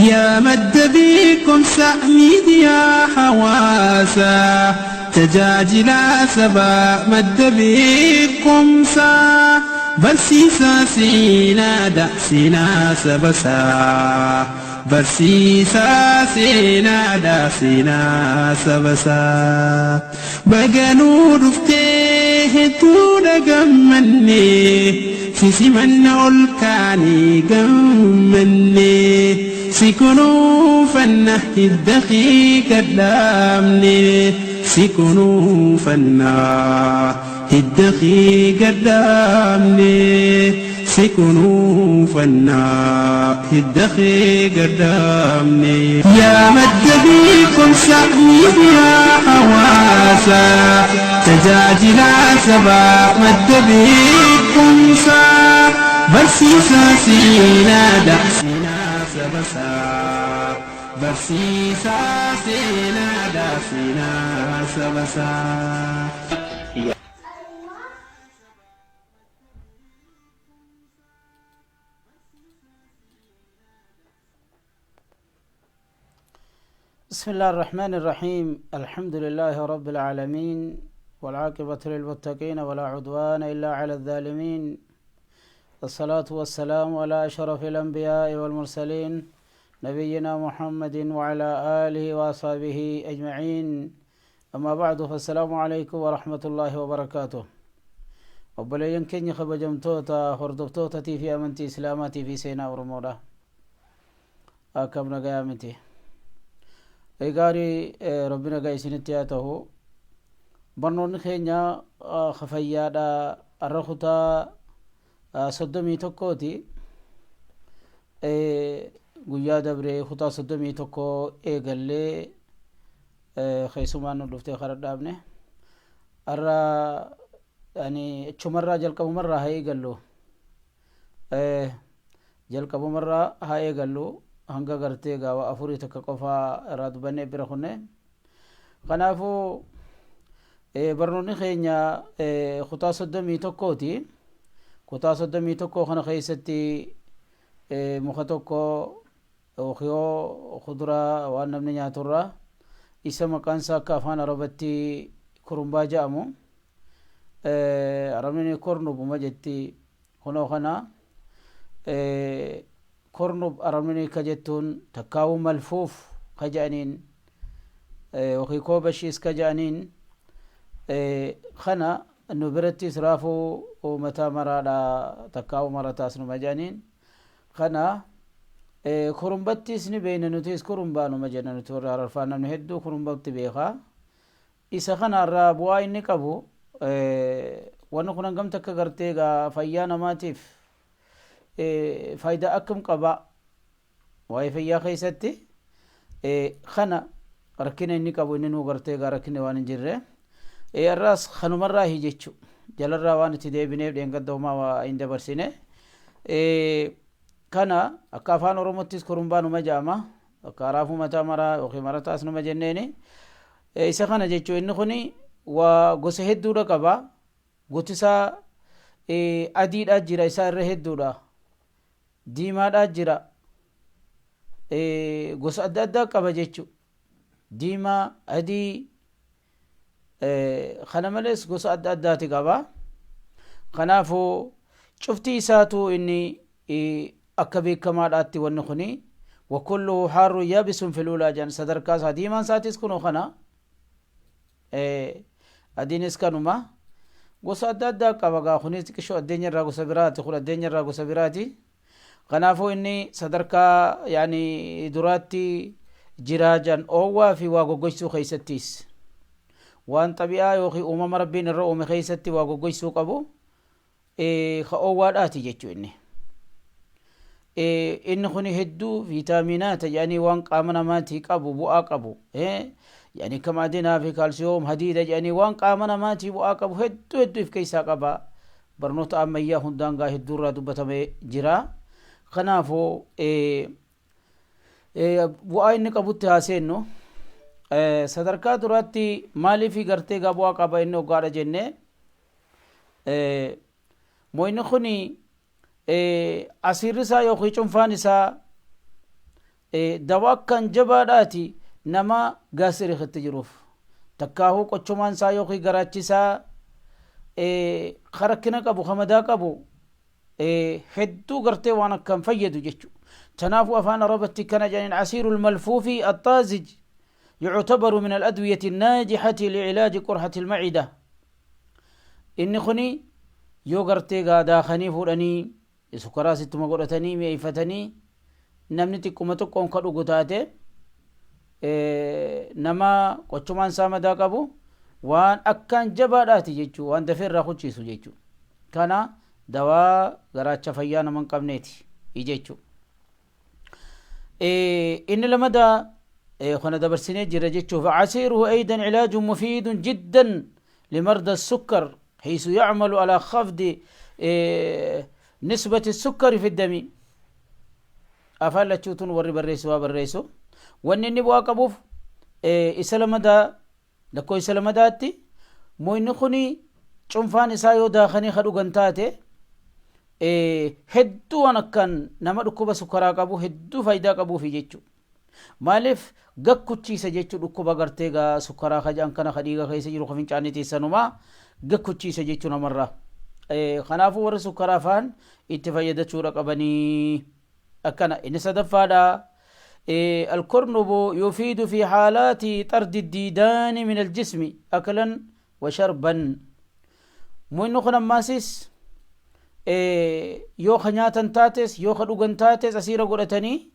Yaa madda beekumsa miidiyaa hawaasaa Tajaajilaa sabaa madda beekumsaa Barsiisaa seenaadha seenaa sabasaa Barsiisaa seenaadha seenaa sabasaa Baga nuu dhuftee hedduudha gammanne Si simanna ol kaanee gammanne Si kunuunfanna hidda kee gad dhaabne Si kunuunfanna hidda kee gad dhaabne Si kunuunfanna hidda kee gad dhaabne. Yaa madda beekumsa miidiyaa hawaasaa Tajaajilaa sabaa madda beekumsaa Barsiisaa seenaadha seenaa sabasaa Barsiisaa seenaadha seenaa sabasaa. بسم الله الرحمن الرحيم، الحمد لله رب العالمين، والعاقبة للمتقين، ولا عدوان إلا على الظالمين، الصلاة والسلام على أشرف الأنبياء والمرسلين، نبينا محمد وعلى آله وأصحابه أجمعين، أما بعد، فالسلام عليكم ورحمة الله وبركاته. Obboleeyyan keenya kabajamtoota hordoftootaatii fi amantii Islaamaatii fi seenaa Oromoodha. Akkam, nagayaa miti? Gaarii, Rabbi nagaa isinitti haa ta'u. Barnoonni keenya fayyaadha. Har'a kutaa 31ti. Guyyaa dabree kutaa 31 eegallee, keessumaan nu dhuftee kara dhaabne. Har'a yani achumarraa jalqabumarraa haa eegallu. Jalqabumarraa haa eegallu, hanga gartee gaawa afurii takka qofaa irraa dubbannee bira kunne. Kanaafuu barnoonni keenya kutaa 31ti. Kutaa 31 kana keessatti muka tokko yookiin kuduraa waan namni nyaaturraa isa maqaan isaa akka afaan Arabatti kurumbaa jedhamu, Arabni kornubuma jetti. Kunoo kana kornub Arabni ka jettuun, takkaawuu malfuuf ka jedhaniin yookiin koobashiis ka jedhaniin. Kana nu birattis raafuu mataa maraadha, takkaawuu marataas numa jedhaniin. Kana kurumbattis ni beeyna nutis, kurumbaanuma jenna nuti warra Hararfaa. Namni hedduu kurumbatti beekaa. Isa kana irraa bu'aa inni qabu, wanni kun hangam takka gartee egaa fayyaa namaatiif faayidaa akkam qaba, waa'ee fayyaa keessatti kana rakkina inni qabu, inni nuu gartee egaa rakkinni waan hin jirre irraas kanumarraa hi jechu jalarraa waan itti deebineef dheengadda homaa waa hin dabarsine. Kana akka afaan Oromottis kurumbaa numa jedhama, akka raafuu mataa maraa yookiin marataas numa jenneeni isa kana jechuu. Inni kuni waa gosa hedduudha qaba. Gosti isaa adiidha jira, isaa irra hedduudha, diimaadha jira, gosa adda addaa qaba jechu, diimaa, adii. Kana malees gosa adda addaati qaba. Kanaafuu cufti isaatu inni akka beekamaadhaatti wanni kuni وكله حار يابس في الأولى jan. Sadarkaa isaa diimaan isaatis kunoo kana, adiinis kanuma, gosa adda addaa qaba. Gaa kunis xiqqishoo addeenya irraa gosa biraati, kun addeenya irraa gosa biraati. Kanaafuu inni sadarkaa yani duraatti jiraa jan. Oowwaa fi waa goggoysuu keessattis, waan xabi'aa yookiin uumama Rabbiin irra uume keessatti waa goggoysuu qabu ka oowwaadhaati jechuu. Inni kun hedduu viitaaminaata jedhanii waan qaama namaatii qabu, bu'aa qabu, yani akka maadinaa fi kaalsiyoom, hadiida jedhanii waan qaama namaatii bu'aa qabu hedduu hedduu if keessaa qaba. Barnoota ammayyaa hundaan gaa hedduu irraa dubbatamee jira. Kanaafuu bu'aa inni qabutti haa seennu. Sadarkaa duraatti maaliif gartee gaa bu'aa qaba inni hoggaadha jenne, moyni kuni asiirri isaa yookiin cunfaan isaa Dawaa akkaan jabaadhaati nama gaasirii itti jiruuf. Takkaahuu qochomaan isaa yookiin garaachi isaa rakkina qabu, hamadaa qabu, hedduu gartee waan akkaan fayyadu jechuudha. Kanaafuu afaan Arabatti kana jedhaniin عصير الملفوف الطازج يعتبر من الأدوية الناجحة لعلاج قرحة المعدة. Inni kuni yoo gartee daakanii fuudhanii sukkaraa sittuma godhatanii mi'eeffatanii namni xiqquma xiqqoon ka dhugu taate, nama qochumaan isaa madaa qabu waan akkaan jabaadhaati jechuu, waan dafee irraa kuchiisu jechuu. Kana dawaa garaacha fayyaa nama hin qabneeti jechuu. Inni lamadaa kana dabarsinee jira jechuuf. عصيره أيضا علاج مفيد جدا لمرضى السكر، حيث يعمل على خفض نسبة السكر في الدم. Afaan lachuutuun warri barreessu waa barreessu. Wanni inni bu'aa qabuuf isa lamadaa, lakkoo isa lamadaatti mo'inni kuni cunfaan isaa yoo daakanii ka dhugan taate, hedduu waan akkaan nama dhukkuba sukkaraa qabu hedduu faayidaa qabuufi jechuu. Maaliif gakkuchiisa jechuu? Dhukkuba gartee gaa sukkaraa kajaan kana ka dhiiga keessa jiru, ka fincaanii teessanumaa gakkuchiisa jechuu namarraa. Kanaafuu warri sukkaraa faan itti fayyadachuudha qabanii akkana. Inni sadaffaadha. القرنب يفيد في حالات طرد الديدان من الجسم أكلا وشربا. Mo'inni kun ammaasis yoo ka nyaatan taates, yoo ka dhugan taates, asiira godhatanii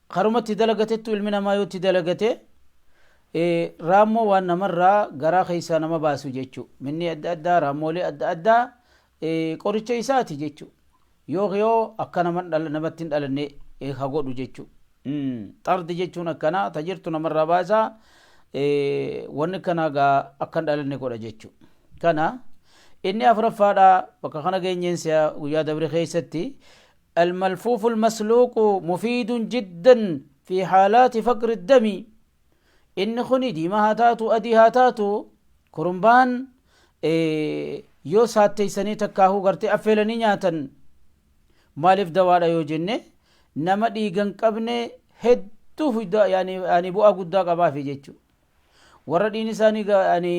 karumatti dalagatettu ilmi namaa yoo itti dalagate, raammoo waan namarraa garaa keessaa nama baasu jechuu. Minni adda addaa, raammoolee adda addaa qoricha isaati jechuu. Yoo akka namatti hin dhalanne ha godhu jechuu. Xardi jechuun akkana tajirtu namarraa baasaa, wanni kana gaa akka hin dhalanne godha jechuu. Kana inni afuraffaadha. Bakka kana geenyeensa guyyaa dabre keessatti. الملفوف المسلوق مفيد جدا في حالات فقر الدم. Inni kuni diimaa haa taatu, adii haa taatu, kurumbaan yoo saatteeysanii takkaahuu gartee affeelanii nyaatan, maaliif dawaadha yoo jenne, nama dhiiga hin qabne hedduu yani bu'aa guddaa qabaafi jechuu. Warra dhiigni isaanii yani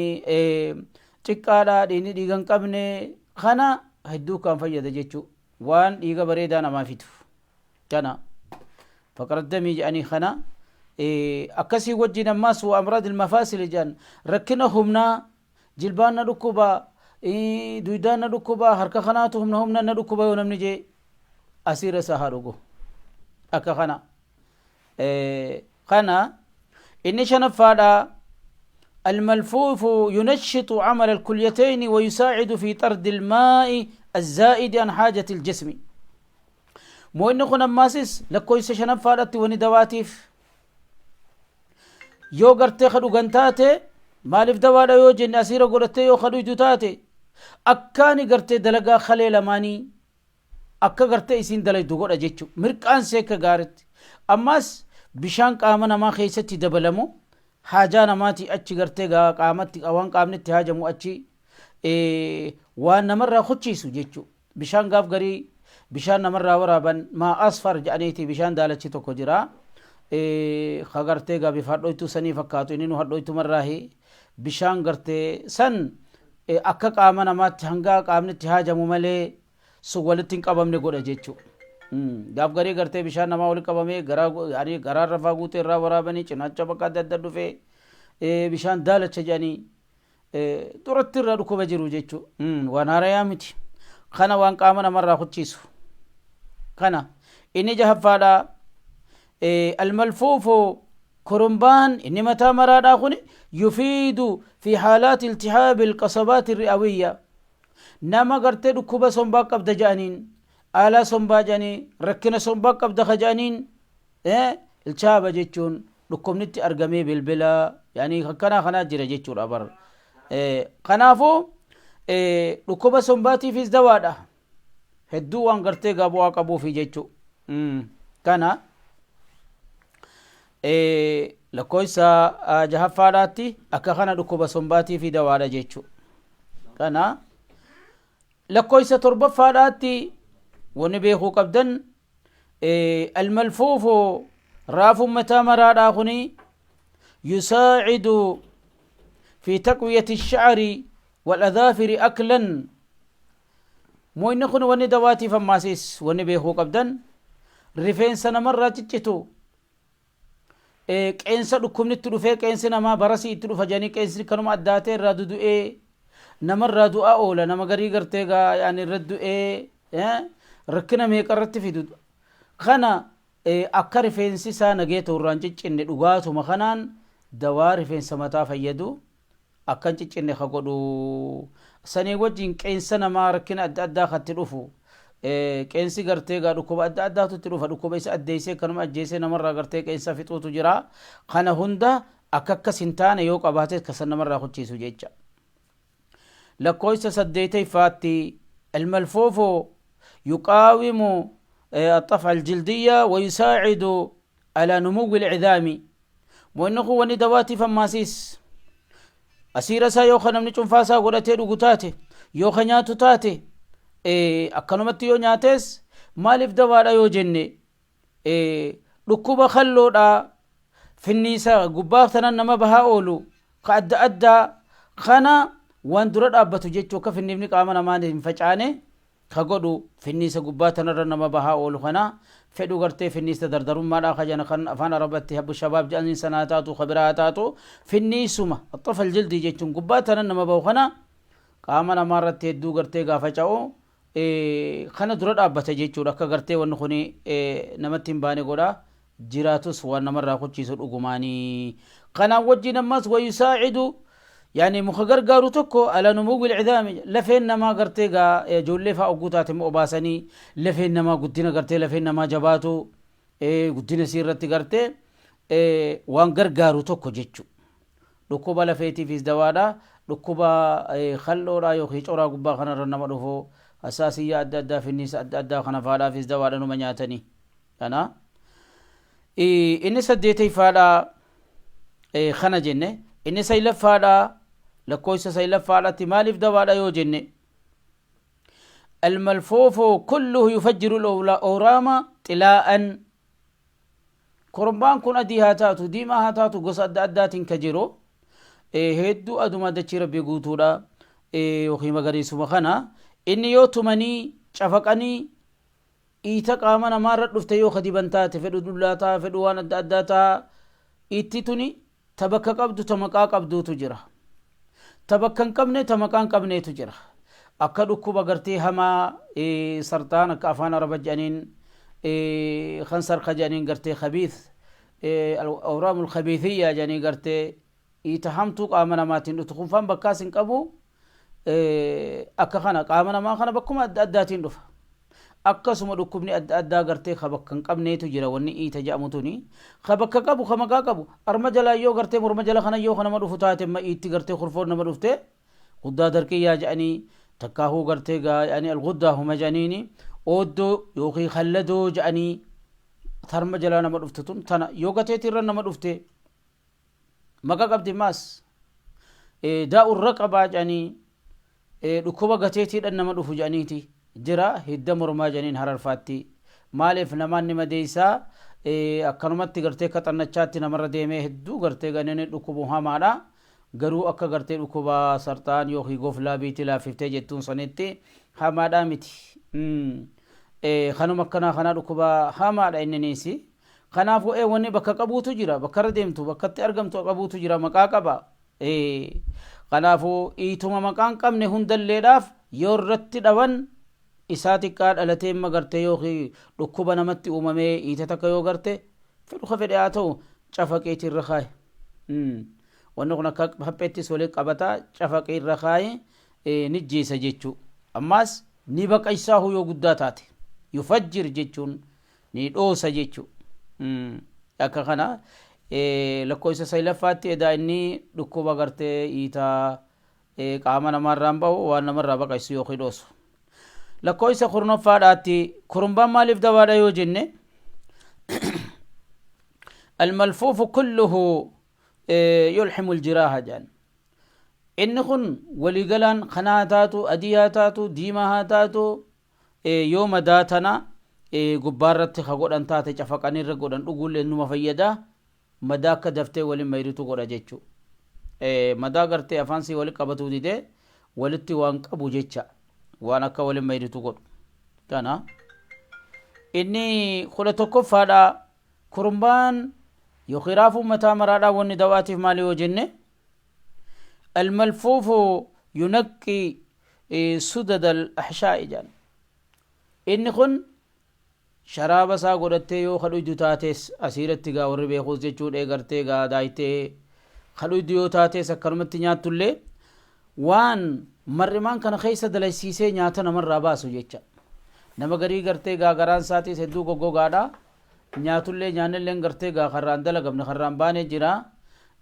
xiqqaadha, dhiigni dhiiga hin qabne kana hedduu kan fayyada jechuu, waan dhiiga bareedaa namaa fidu kana فقر الدم jedhanii. Kana akkasii wajjin ammaas وأمراض المفاصل jedhan, rakkina humnaa, jilbaan na dhukkuba, duydaan na dhukkuba, harka kanaatu humna humna na dhukkuba yoo namni jee, asiira isaa haa dhugu akka kana. Kana inni shanaffaadha. الملفوف ينشط عمل الكليتين ويساعد في طرد الماء الزائد عن حاجة الجسم. Moo inni kun ammaasis lakkoofsa shanaffaadhatti wani dawaatiif yoo gartee ka dhugan taate, maaliif dawaadha yoo jenne, asiira godhattee yoo ka dhuydu taate, akkaani gartee dalagaa kalee lamaanii akka gartee isiin dalaydu godha jechu, mirqaansee akka gaaritti. Ammas bishaan qaama namaa keessatti dabalamu, haajaa namaati achi gartee qaamatti waan qaamnitti haajamu achi waan namarraa kuchiisu jechu. Bishaan gaaf garii bishaan namarraa waraaban ماء أصفر jedhaniiti, bishaan daalachi tokko jira ka gartee gaa bifa hadhoytuu sanii fakkaatu, inni nu hadhoytumarraahi. Bishaan gartee san akka qaama namaatti hanga qaamnitti haajamu malee sun walitti hin qabamne godha jechuu. Gaaf garii gartee bishaan namaa walitti qabamee garaa rafaa guutee irraa waraabanii cinaacha bakka adda adda dhufee bishaan daalacha jedhanii duratti irraa dhukkuba jiru jechuu. Waan haarayaa miti kana, waan qaama namarraa kuchiisu kana. Inni jahaffaadha. الملفوف, kurumbaan inni mataa maraadhaa kun يفيد في حالات التهاب القصبات الرئوية. Nama gartee dhukkuba sombaa qabda jedhaniin, aalaa sombaa jedhanii, rakkina sombaa qabda ka jedhaniin, ilchaaba jechuun dhukkubnitti argamee bilbila yani akkanaa kanaa jira jechuudha bar. Kanaafuu dhukkuba sombaatiifis dawaadha, hedduu waan gartee gaa bu'aa qabuufi jechuu. Kana lakkoofsa jahaffaadhaatti akka kana dhukkuba sombaatiifi dawaadha jechuu. Kana lakkoofsa torbaffaadhaatti wanni beekuu qabdan الملفوف Raafuun mataa maraadhaa kuni yusaacidu fi taqwiyati shacri waladhaafiri aklan. Mooyni kun wanni dawaatiif ammaasiis wanni beekuu qabdan rifeensa namarraa ciccitu, qeensa dhukkubni itti dhufee, qeensi namaa barasii itti dhufa jedhanii, qeensi kanuma addaatee irraa dudu'ee namarraa du'aa oola. Nama garii gartee gaa yaani irra du'ee rakkina meeqa irratti fidu kana, akka rifeensi isaa nagee ta'u irraan ciccinne dhugaatuma kanaan dawaa rifeensa mataa fayyadu akka hin ciccinne ka godhu. Sanii wajjin qeensa namaa rakkina adda addaa katti dhufu, qeensi gartee gaa dhukkuba adda addaatu itti dhufa, dhukkuba isa addeessee kanuma ajjeesee namarraa gartee qeensa fixuutu jira. Kana hunda akka akkas hin taane yoo qabaate kasan namarraa kuchiisu jecha. Lakkoofsa saddeetayfaatti almalfoofo yuqaawimu الطفع الجلدية ويساعد على نمو العظام. Mo'inni kun wanni dawaatiif ammaasiis asiira isaa yoo namni cuunfaa isaa godhatee dhugu taate, yoo ka nyaatu taate, akkanumatti yoo nyaates, maaliif dawaadha yoo jenne, dhukkuba kalloodha, finniisa gubbaa tanan nama bahaa oolu ka adda addaa kana waan dura dhaabbatu jechuu, akka finniifni qaama namaa hin facaane ka godhu. Finniisa gubbaa tanarra nama bahaa oolu kana fedhu gartee finniisa dardarummaadha ka jana kan afaan Arabatti habbu shabaab jedhaniin sanaa taatu, ka biraa taatu, finniisuma axxafal jildii jechuun gubbaa tanan nama bahu kana qaama namaa irratti hedduu gartee gaafa ca'u kana dura dhaabbata jechuudha. Akka gartee wanni kun namatti hin baane godha, jiraatus waan namarraa kuchiisu dhugumaanii. Kanaan wajjin ammas wayusaacidu yaani muka gargaaru tokko ala numuwwi ilcidaami, lafeen namaa gartee gaa ijoollee faa ogguu taate immoo obaasanii lafeen namaa guddina gartee lafeen namaa jabaatu, guddina isii irratti gartee waan gargaaru tokko jechu. Dhukkuba lafeetiifis dawaadha. Dhukkuba kal'oodha yookiin coraa gubbaa kanarra nama dhufu, hasaasiyyaa adda addaa, finniisa adda addaa kana faadhaafis dawaadha, numa nyaatanii kana. Inni saddeetayfaadha kana jenne. Inni saylaffaadha, lakkoofsa saylaffaadhatti maaliif dawaadha yoo jenne, الملفوف كله يفجر الأورام طلاء. Korombaan kun adii haa taatu, diimaa haa taatu, gosa adda addaatiin ka jiru hedduu aduma dachii Rabbii guutuudha yookiin magariisuma kana inni yoo tumanii cafaqanii iita qaama namaarra dhufte yoo kadiban taate, fedhu dullaa ta'a, fedhu waan adda addaa ta'a, itti tuni ta bakka qabdu, ta maqaa qabduutu jira, ta bakka hin qabne, ta maqaa hin qabneetu jira. Akka dhukkuba gartee hamaa sarxaan akka afaan Araba jedhaniin kan sarka jedhaniin gartee khabiith, awraamul khabiithiyyaa jedhanii, gartee iita hamtuu qaama namaatiin dhuftu kun faan bakkaas hin qabu. Akka kana qaama namaa kana bakkuma adda addaatiin dhufa. Akkasuma dhukkubni adda addaa gartee ka bakka hin qabneetu jira. Wanni iita jedhamu tuni ka bakka qabu, ka maqaa qabu, arma jalaa yoo gartee morma jala kana yoo nama dhufu taate, amma iitti gartee kurfoon nama dhufte guddaa darqiyyaa jedhanii, takkaahuu gartee gaa yani alguddaa huma jedhaniini, ooddoo yookiin kalladoo jedhanii, tarma jalaa nama dhuftu tun tana yoo gateetii irra nama dhufte maqaa qabdi. Maas daa'u raqabaa jedhanii, dhukkuba gateetiidhaan nama dhufu jedhaniiti jira. Hidda mormaa jedhaniin Hararfaatti. Maaliif namaan ni madeessaa, akkanumatti gartee akka xannachaatti namarra deemee hedduu gartee ganeen dhukkubu hamaadha. Garuu akka gartee dhukkuba sarxaan yookiin goflaa biitii laaffiftee jettuun sanitti hamaadha miti. Kanuma akkanaa kanaa dhukkuba hamaadha inni niisi. Kanaafuu wanni bakka qabuutu jira, bakka irra deemtu, bakkatti argamtu qabuutu jira, maqaa qaba. Kanaafuu iituma maqaan qabne hundalleedhaaf yoo irratti dhawan isaa xiqqaa dhalatee imma gartee yookiin dhukkuba namatti uumamee iita takka yoo garte, fedhu ka fedhe haa ta'u, cafaqeeti irra kaaye. Wanni kun akka hapheettis waliin qabata, cafaqee irra kaaye ni jeesa jechuu. Ammaas ni baqaysaahu yoo guddaa taate. Yufajjir jechuun ni dhoosa jechuu. Akka kana lakkoofsa saylaffaatti edaa inni dhukkuba gartee iitaa qaama namaarraan bahu waan namarraa baqaysu yookiin dhoosu. Lakkoofsa kurnoffaadhaatti kurumbaan maaliif dawaadha yoo jenne, الملفوف كله يلحم الجراحة جان. Inni kun waliigalaan kanaa haa taatu, adii haa taatu, diimaa haa taatu, yoo madaa tana Gubbaarratti ka godhan taate, cafaqanii irra godhan, dhuguullee numa fayyada. Madaa akka daftee waliin mayritu godha jechuu. Madaa gartee afaan sii walitti qabatuu didee walitti waan qabu jecha, waan akka waliin mayritu godhu kana. Inni 11ffaadha, kurumbaan yookiin raafuu mataa maraadhaa wanni dawaatiif maali yoo jenne, الملفوف ينقي سدد الأحشاء جان. Inni kun sharaaba isaa godhattee yoo kadhuydu taates, asiiratti gaa warri beekuus jechuudha, gartee gaa daayitee kadhuydu yoo taates, akkanumatti nyaattullee waan marrimaan kana keessa dalaysiisee nyaata namarraa baasu jecha. Nama garii gartee gaa garaan isaatiis hedduu goggogaadha, nyaatullee nyaannillee gartee gaa karraan dalagamne karraan baanee jira.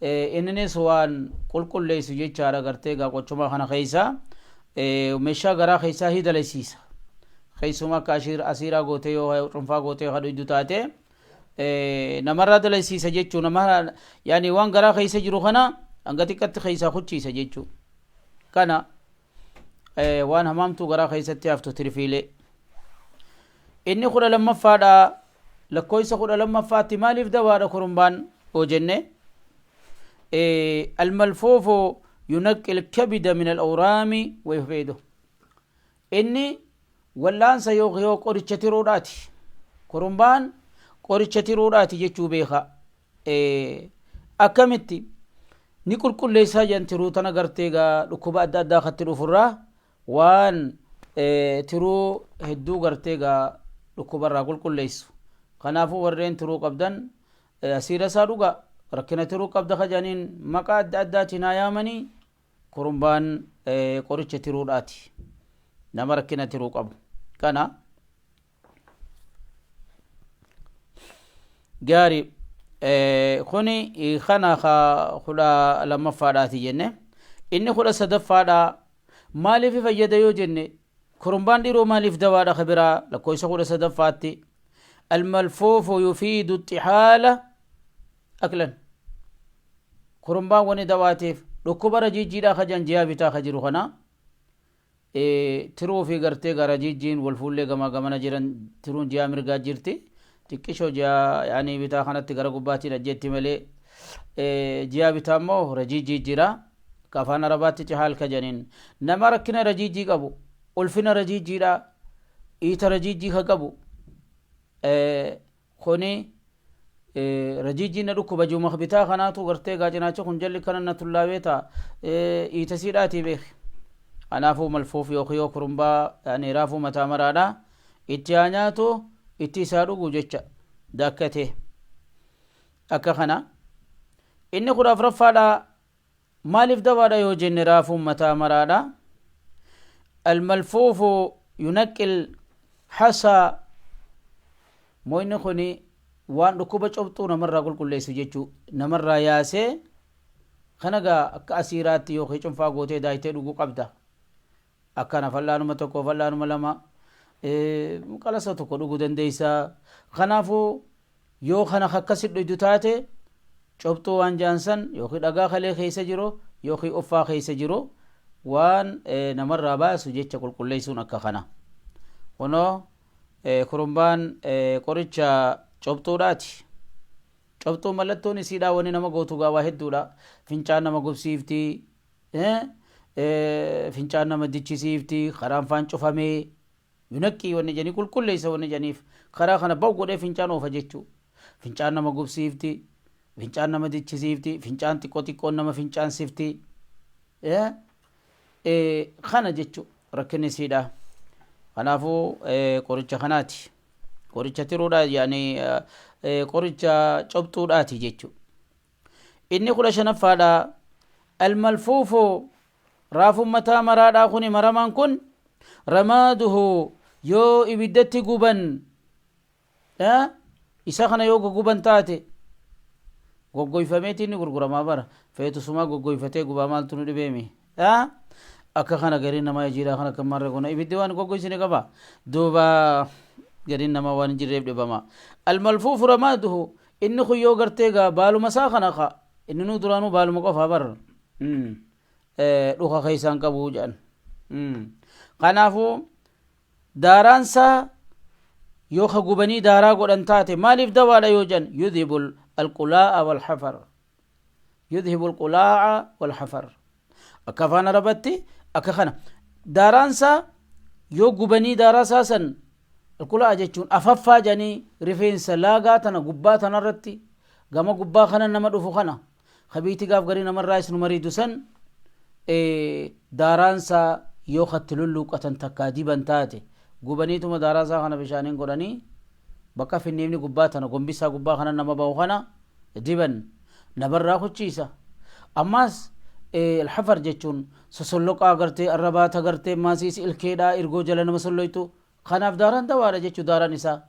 Inninis waan qulqulleessu jechaadha. Gartee gaa qochumaa kana keessa meeshaa garaa keessaa hi dalaysiisa. Keessumaa akka asiiraa gootee yoo cunfaa gootee kadhuydu taate namarraa dalaysiisa jechuu. Nama yaani waan garaa keessa jiru kana hanga xiqqatti keessaa kuchiisa jechuu kana, waan hamaamtuu garaa keessatti haftu tirfiilee. Inni 12ffaadha, lakkoofsa 12ffaatti maaliif dawaadha kurumbaan yoo jenne, الملفوف ينقي الكبد من الأورام ويفيده. Inni wallaansa yoo qoricha tiruudhaati. Kurumbaan qoricha tiruudhaati jechuu beeka. Akkamitti ni qulqulleessaa jan? Tiruu tana gartee gaa dhukkuba adda addaa katti dhufurraa, waan tiruu hedduu gartee gaa dhukkubarraa qulqulleessu. Kanaafuu warreen tiruu qabdan asiira isaa dhuga. Rakkina tiruu qabda kajaniin maqaa adda addaatiin haa yaamanii, kurumbaan qoricha tiruudhaati nama rakkina tiruu qabu kana. Gaari, kuni kana 12ffaadhaati jenne. Inni 13ffaadha maaliif fayyada yoo jenne, kurumbaan dhiroo maaliif dawaadha kabiraa, lakkoofsa 13ffaatti, الملفوف يفيد الطحال أكلا. Kurumbaan wani dawaatiif dhukkuba rajiijiidha kajan jiyaa bitaa ka jiru kana, tiruu fi gartee gara jijjiin wal fuullee gamaa gamana jiran. Tiruun jiyaa mirgaa jirti, xiqqishoo jiyaa yaani bitaa kanatti gara gubbaatiin ajjeetti malee, jiyaa bitaa immoo rajiijii jira. Ka afaan Arabaatti طحال ka janiin, nama rakkina rajiijii qabu, ulfina rajiijiidha, iita rajiijii ka qabu kuni, rajiijii na dhukkuba juma bitaa kanaatu gartee gaa cinaacha kun jalli kana na tullaabee ta'a, iitasiidhaatii beeki. Kanaafuu malfuuf yookiin yoo kurumbaa yaani raafuu mataa maraadha itti haa nyaatu, itti isaa dhugu jecha daakkatee akka kana. Inni 14ffaadha maaliif dawaadha yoo jenne, raafuun mataa maraadha, الملفوف ينقي الحصى. Moyni kuni waan dhukkuba cobxuu namarraa qulqulleessu jechuu, namarraa yaasee kana gaa akka asiiraatti yookiin cunfaa gootee daayitee dhuguu qabda. Akkana fal'aanuma tokko, fal'aanuma lama, qalasa tokko dhuguu dandeeysa. Kanaafuu yoo kana akkasit dhuydu taate, cobxuu waan jaansan yookiin dhagaa kalee keessa jiru yookiin uffaa keessa jiru waan namarraa baasu jecha, qulqulleessuun akka kana. Kunoo kurumbaan qoricha cobxuudhaati. Cobxuu mallattoon isiidha wani nama gootu gaa waa hedduudha. Fincaan nama gubsiifti, fincaan nama dichisiifti, karaan faan cufamee. ينقي wanni jedhanii qulqulleessa wanni jedhaniif karaa kana bahu godhee fincaan oofa jechuu. Fincaan nama gubsiifti, fincaan nama dichisiifti, fincaan xiqqoo xiqqoon nama fincaansifti kana jechuu rakkinni isiidha. Kanaafuu qoricha kanaati, qoricha tiruudha, yaani qoricha cobxuudhaati jechuu. Inni 15ffaadha, الملفوف raafuun mataa maraadhaa kuni, maramaan kun, رماده yoo ibiddatti guban, isa kana yoo guban taate, goggoyfameeti inni gurguramaa bara feetu sumaa goggoyfatee gubaa maaltu nu dhibeemi? Akka kana gariin namaa jiidhaa kana akka marre kuna ibiddi waan goggoysine qaba. Duuba gariin namaa waan hin jirreef dhibama. الملفوف رماده inni kun yoo gartee gaa baaluma isaa kana ka inni nu duraanuu baaluma qofaa bar dhuka keeysaan qabu jedhan. Kanaafuu daaraansaa Yoo ka gubanii daaraa godhan taate maaliif dawaadha yoo jedhan, yudhibu alqulaa'a walhafar, yudhibu alqulaa'a walhafar. Akka afaan Arabatti akka kana daaraansaa yoo gubanii daaraa isaa san, alqulaa'a jechuun afaffaa jedhanii, rifeensa laagaa tana gubbaa tanarratti, gama gubbaa kana nama dhufu kana kabiitii gaaf garii namarraa isnu mariidu san, daaraansaa yoo katti lulluuqqatan takkaa diban taate, gubaniituma daaraa isaa kana bishaaniin godhanii bakka finniifni gubbaa tana gombisaa gubbaa kana nama bahu kana diban, namarraa kuchiisa. Ammaas alhafar jechuun sosolloqaa gartee arrabaata gartee maasiis ilkeedhaa irgoo jala nama solloytu kanaaf daaraan dawaadha jechuu. Daaraan isaa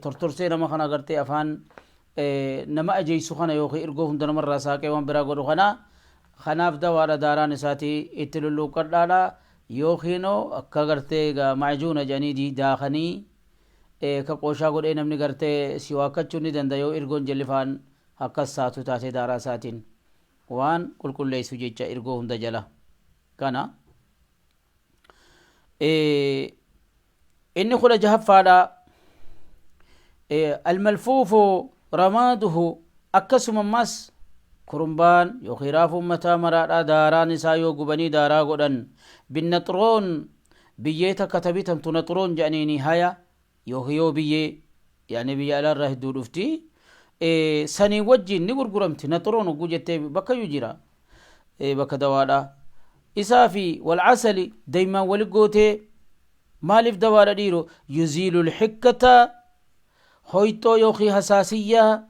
tortorsee nama kana gartee afaan nama ajeessu kana yookiin irgoo hunda namarraa saaqee waan biraa godhu kana, kanaaf dawaadha. Daaraan isaatii itti lulluuqqadhaadha yookiinoo akka gartee macjuuna jedhanii daakanii ka qooshaa godhee namni gartee si waakkachuu ni danda'a yoo irgoon jellifaan akkas saatu taate, daaraa isaatiin waan qulqulleessu jecha irgoo hunda jala kana. Inni 16ffaadha, almalfuufu ramaaduhu. Akkasuma ammas kurumbaan yookiin raafuun mataa maraadha, daaraan isaa yoo gubanii daaraa godhan, binnaxroon, biyyee takka tabitamtu naxroon jedhaniini, haya yookiin yoo biyyee yaani biyya alaarraa hedduu dhufti, sanii wajjin ni gurguramti. Naxroon hogguu jettee bakkayyuu jira, bakka dawaadha. Isaa fi walcasali daymaan wali gootee maaliif dawaadha dhiiro? Yuziilu lxikkata, hoyxoo yookiin hasaasiyyaa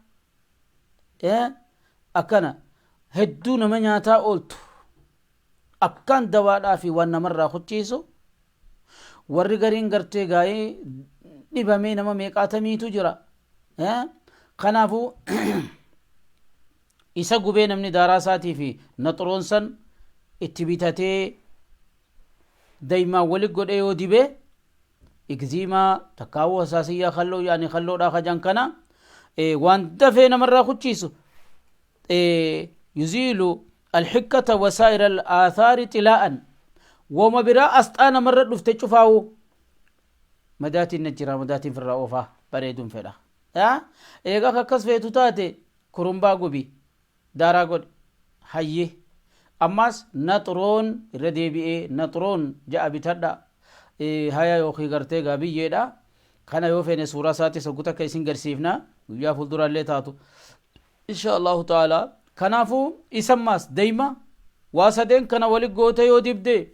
akkana hedduu nama nyaataa ooltu akkaan dawaadhaa fi waan namarraa kuchiisu. Warri gariin gartee gaa'ee dhibamee nama meeqaatamiitu jira. Kanaafuu isa gubee namni daaraa isaatii fi naxroon san itti bitatee daymaan wali godhee yoo dibee, igziimaa takkaawuu hasaasiyyaa kalloo yaani kalloodhaa kajan kana waan dafee namarraa kuchiisu. Yuziilu alxikkata wasaa'ira al-aathaari xilaa'an, woma biraa asxaa namarra dhufte cufaawu. Madaatiin na jira, madaatiin firraa oofaa bareeduun fedha. Eegaa akkas feetu taate kurumbaa gubi, daaraa godhi. Hayye, ammaas naxroon irra deebi'ee naxroon ja'a bitadha, haya yookiin gartee gaa biyyeedha kana. Yoo feene suuraa isaatis hoggu takka isin garsiifna, guyyaa fuulduraallee taatu, insha Allahu ta'ala. Kanaafuu isammaas deeyma waa sadeen kana wali goote yoo dibde,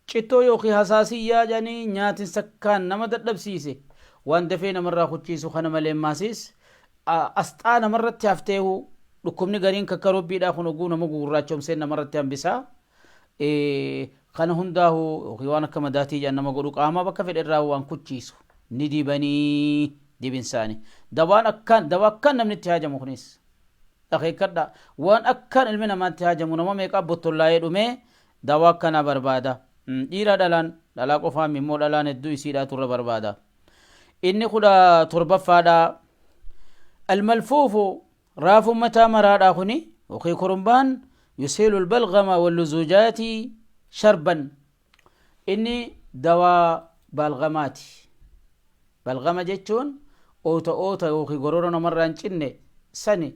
cittoo yookiin hasaasiyyaa jedhanii nyaatin sakkaan nama dadhabsiise waan dafee namarraa kuchiisu kana malee, maasiis asxaa namarratti hafteehu dhukkubni gariin kakkarobbiidhaa kun oguu nama gugurraachomsee namarratti hambisaa kana hundaahu yookiin waan akka madaatii jedhan nama godhu qaama bakka fedhe irraa waan kuchiisu ni dibanii dibinsaani. Dawaan akkaan dawaa akkaan namni itti haajamu kunis akeekkadha, waan akkaan ilmi namaatti haajamu. Nama meeqaa bottollaa'ee dhumee dawaa akkanaa barbaada? Dhiira dhalaan, dhalaa qofaan immoo dhalaan hedduu isiidhaatu irra barbaada. Inni 17ffaadha, almalfuufu, raafuun mataa maraadhaa kuni yookiin kurumbaan, yusiilu albalgama walluzuujaati sharban. Inni dawaa balgamaati. Balgama jechuun oota oota yookiin gorora namarraa hin cinne sani.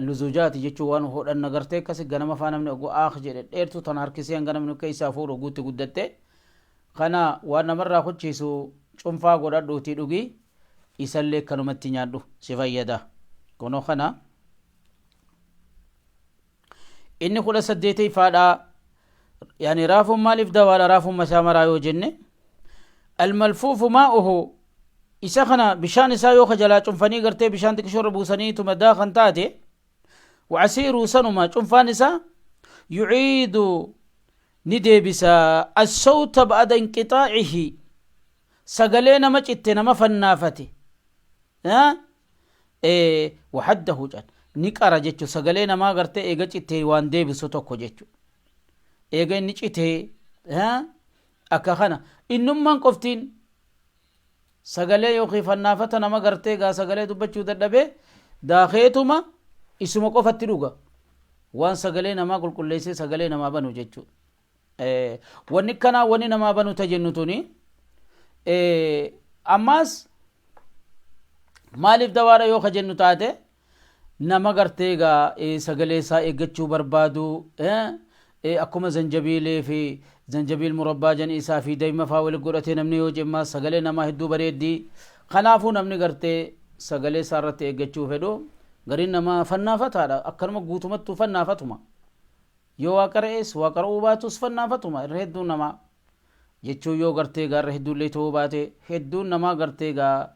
Luzuujaati jechuun waan hodhanna gartee akkasi ganama faa namni oguu aak jedhe dheertuu tana harkisee hanga namni keessaa fuudhu oguutti guddatte kana waan namarraa kuchiisu cunfaa godhadhuutii dhugi, isallee akkanumatti nyaadhu, si fayyada. Kunoo kana. Inni 18ffaadha, yaani raafuun maaliif dawaadha, raafuun mataa maraa yoo jenne, almalfuufu maa'uhu, isa kana bishaan isaa yoo ka jalaa cunfanii gartee bishaan xiqqishoo irra buusanii tuma daakan taate, wacasiiruu sanuma cunfaan isaa, yuciidu ni deebisa, assawta ba'ada inqixaacihi, sagalee nama citte, nama fannaafate, waxaddahu jedhan ni qara jechu. Sagalee namaa gartee eega cittee waan deebisu tokko jechu. Eega inni citee akka kana innummaan qoftiin sagalee yookiin fannaafata nama gartee gaa sagalee dubbachuu dadhabee daakeetuma isuma qofatti dhuga, waan sagalee namaa qulqulleessee sagalee namaa banu jechuudha. Wanni kanaa wanni namaa banu ta jennu tuni Ammaas maaliif dawaadha yoo ka jennu taate, nama gartee egaa sagalee isaa eeggachuu barbaadu, akkuma zanjabiilee fi zanjabiil murabbaa jan isaa fi dayma faa wali godhatee namni yoo cimma sagalee namaa hedduu bareeddi. Kanaafuu namni gartee sagalee isaa irratti eeggachuu fedhu, gariin namaa fannaafataadha, akkanuma guutumattuu fannaafatuma, yoo waa qara'es waa qara'uu baatus fannaafatuma. Irra hedduun namaa jechuun yoo gartee gaa irra hedduullee ta'uu baate, hedduun namaa gartee gaa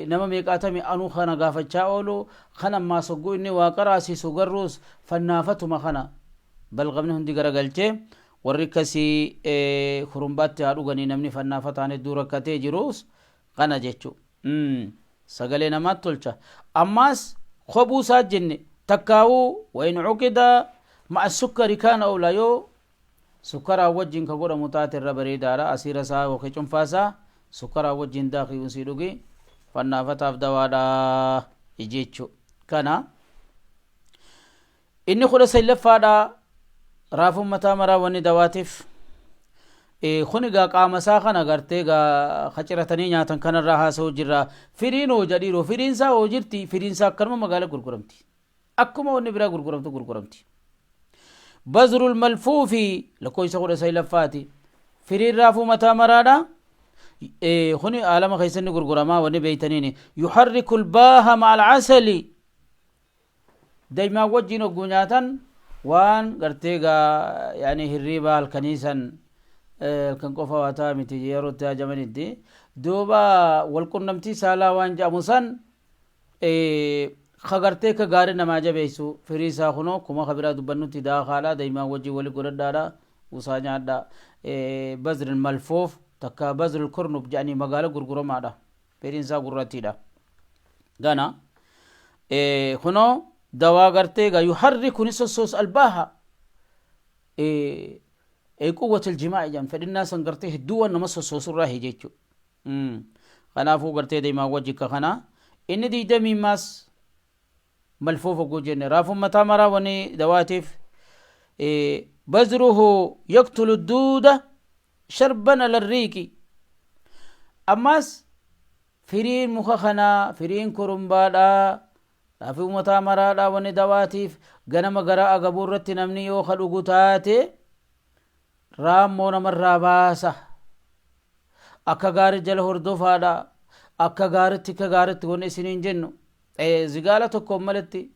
nama meeqaatami anuu kana gaafachaa oolu kan ammaa sogguu inni waa qaraasisu garruus fannaafatuma kana balgamni hundi garagalchee. Warri akkasii kurumbaatti haa dhuganii. Namni fannaafataan hedduu rakkatee jirus kana jechu sagalee namaatti tolcha. Ammaas kophuu isaa jenne takkaawuu وإن عقد مع السكر كان أولى, yoo sukkaraa wajjin ka godhamu taate irra bareedaadha. Asiira isaa yookiin cunfaa isaa sukkaraa wajjin daakii usii dhugi, fannaafataaf dawaadha jechu. Kana inni 19ffaadha. Raafuun mataa maraa wanni dawaatiif kun egaa qaama isaa kana gartee gaa kaciratanii nyaatan kanarraa haasa'u jirra. Firiin hoo jedhiiroo, firiin isaa hoo jirti? Firiin isaa akkanuma magaala gurguramti, akkuma wanni biraa gurguramtu gurguramti. بذر الملفوف lakkoofsa 19ffaati. Firiin raafuu mataa maraadha kuni aalama keessatti gurguramaa wanni beeytaniini. يحرك الباهة مع العسل, daymaa wajjin hogguu nyaatan waan gartee gaa yani hirriiba halkaniisan, halkan qofa waa ta'a miti, yeroo itti hajamanitti duuba walqunnamtii saalaa waan jedhamu san ka gartee ka gaarii namaa jabeessu. Firii isaa kunoo kuma ka biraa dubbannutti daakaadha, daymaa wajjin wali godhadhaadha, usaa nyaadha. بذر الملفوف takka بذر الكرنب jedhanii magaala gurguramaadha. Firiin isaa gurrattiidha. Gana kunoo dawaa gartee gaa يحرك ni sossoos الباهة قوة الجماع jedhan, fedhinnaa san gartee hedduu waan nama sossoosurraa jechu. Kanaafuu gartee deemaa wajji ka kana. Inni 20 maas ملفوف oguu jenne, raafuun mataa maraa wani dawaatiif بذره يقتل الدودة شربا على الريق. Ammaas firiin muka kanaa, firiin kurumbaadhaa, raafii mataa maraadhaa wani dawaatiif ganama garaa agabuu irratti namni yoo ka dhugu taate raammoo namarraa baasa. Akka gaarii jala hordofaadha. Akka gaaritti, akka gaaritti wanni isiniin jennu zigaala tokkoon maletti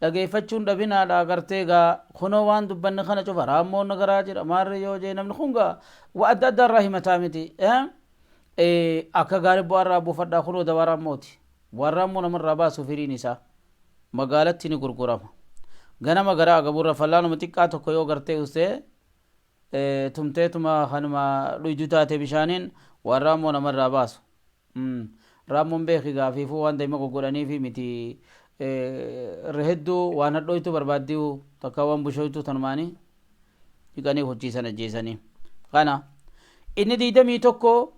dhageeffachuun dhabinaadha. Agartee gaa kunoo waan dubbanne kana cufa raammoon garaa jira maarri yoo jee namni kun gaa wa adda addaa irraa himataa miti. Akka gaarii bu'aarraa buufadhaa. Kunoo dawaa raammooti, waan raammoo namarraa baasu. Firiin isaa magaalatti ni gurgurama. Ganama garaa agaburra fallaanuma xiqqaa tokko yoo gartee ustee tumteetuma kanuma dhuydu taate bishaaniin waan raammoo namarraa baasu. Raammoon beeki gaafiifuu waan daa'ima goggodhaniifi miti, irra hedduu waan hadhooytu barbaaddiu takka waan bushoytu tanumaanii dhiqanii hojjiisan ajjeesanii. Kana inni 21.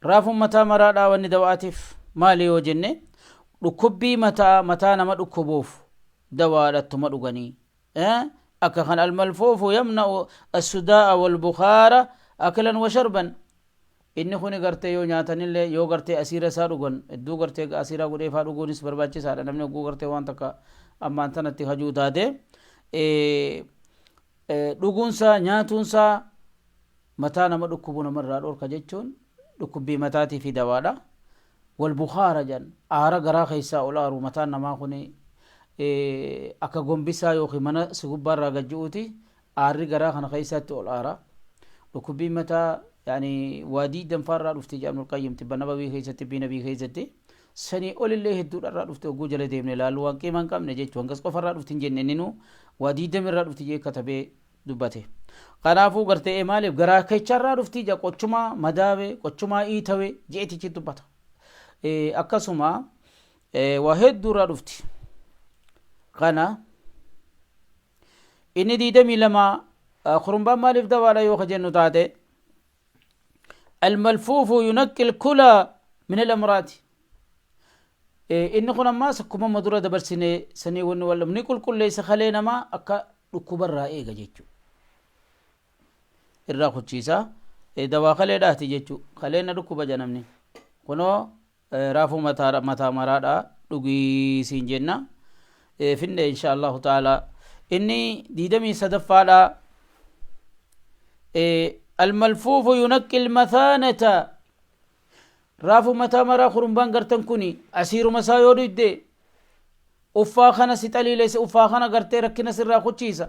Raafuun mataa maraadhaa wanni dawaatiif maali yoo jenne, dhukkubbii mataa, mataa nama dhukkubuuf dawaadhattuma dhuganii akka kan. الملفوف يمنع الصداع والبخار أكلا وشربا. Inni kuni gartee yoo nyaatanillee, yoo gartee asiira isaa dhugan hedduu gartee asiiraa godhee faa dhuguunis barbaachisaadha. Namni hogguu gartee waan takka ammaan tanatti hajuu taate dhuguunsaa nyaatuunsaa mataa nama dhukkubu namarraa dhorka jechuun dhukkubbii mataatii fi dawaadha. والبخار jan aara garaa keessaa ol aaru, mataan namaa kuni akka gombisaa yookiin mana si gubbaarraa gajji'uuti aarri garaa kana keessatti ol aara. Dhukkubbii mataa yani waadii danfaarraa dhufti jedha Ibnul Qayyim tibba nabawii keessatti, tibbii nabii keessatti. Sanii olillee hedduudharraa dhufte. Hogguu jala deemne ilaallu waan qiima hin qabne jechuun hangas qofarraa dhufti hin jenne, inninu waa 20rraa dhufti jee katabee dubbate. Kanaafuu gartee maaliif garaa keecharraa dhufti ija qochumaa madaawe, qochumaa iitawe jeetichi dubbata. Akkasuma waa hedduurraa dhufti. Kana inni 22. Kurumbaan maaliif dawaadha yoo ka jennu taate, الملفوف ينقي الكلى من الأمراض. Inni kun ammaas akkuma amma dura dabarsine sanii wanni wallamni qulqulleessa kalee namaa akka dhukkubarraa eega jechuudha. Irraa kuchiisa. Dawaa kaleedhaati jechuu. Kaleen na dhukkuba jedha namni. Kunoo raafuu mataa maraadha dhugii siin jenna. Finne insha Allahu ta'ala. Inni 23ffaadha. Almalfuufu yunaqqi almathaanata. Raafuu mataa maraa kurumbaan gartan kuni asiiruma isaa yoo dhugde uffaa kana si xaliileessa, uffaa kana gartee rakkina sirraa kuchiisa.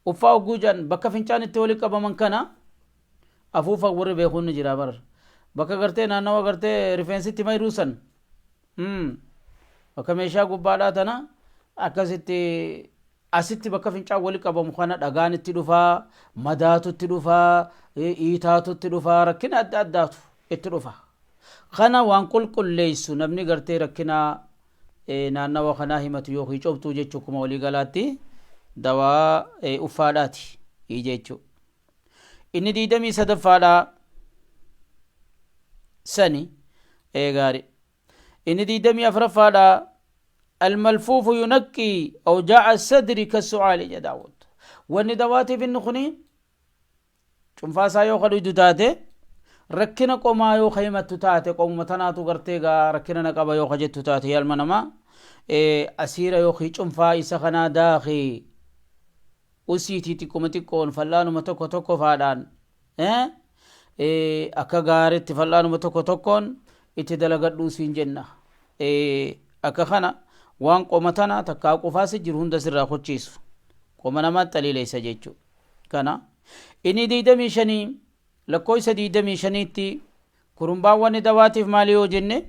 Uffaa hogguu jedhan bakka fincaan itti walitti qabaman kana afuufa warri beekuun ni jira bar. Bakka gartee naannawa gartee rifeensitti mayruu san. Bakka meeshaa gubbaadhaa tana akkasitti asitti bakka fincaan walitti qabamu kana dhagaan itti dhufaa, madaatu itti dhufaa, iitaatu itti dhufaa, rakkina adda addaatu itti dhufa. Kana waan qulqulleessu namni gartee rakkina naannawa kanaa himatu yookiin cobxuu jechuu akkuma walii galaatti dawaa uffaadhaati jechuu. Inni 23ffaadhaa sani gaari. Inni 24ffaadhaa almalfuufu yunaqqii awjaa'a sadri kassu'aali jedha Daawud. Wanni dawaatiif inni kuni cunfaa isaa yoo ka dhuydu taate, rakkina qomaa yoo ka himattu taate, qomuma tanaatu gartee gaa rakkina na qaba yoo ka jettu taate, yalma namaa asiira yookiin cunfaa isa kanaa daakii usiitii xiqquma xiqqoon fal'aanuma tokko tokko faadhaan akka gaariitti fal'aanuma tokko tokkoon itti dalagadhuu siin jenna. Akka kana waan qoma tana takkaa qofaas jiru hunda sirraa kochiisu qoma namaa xaliileessa jechuudha. Kana inni 25, lakkoofsa 25tti kurumbaan wanni dawaatiif maali yoo jenne,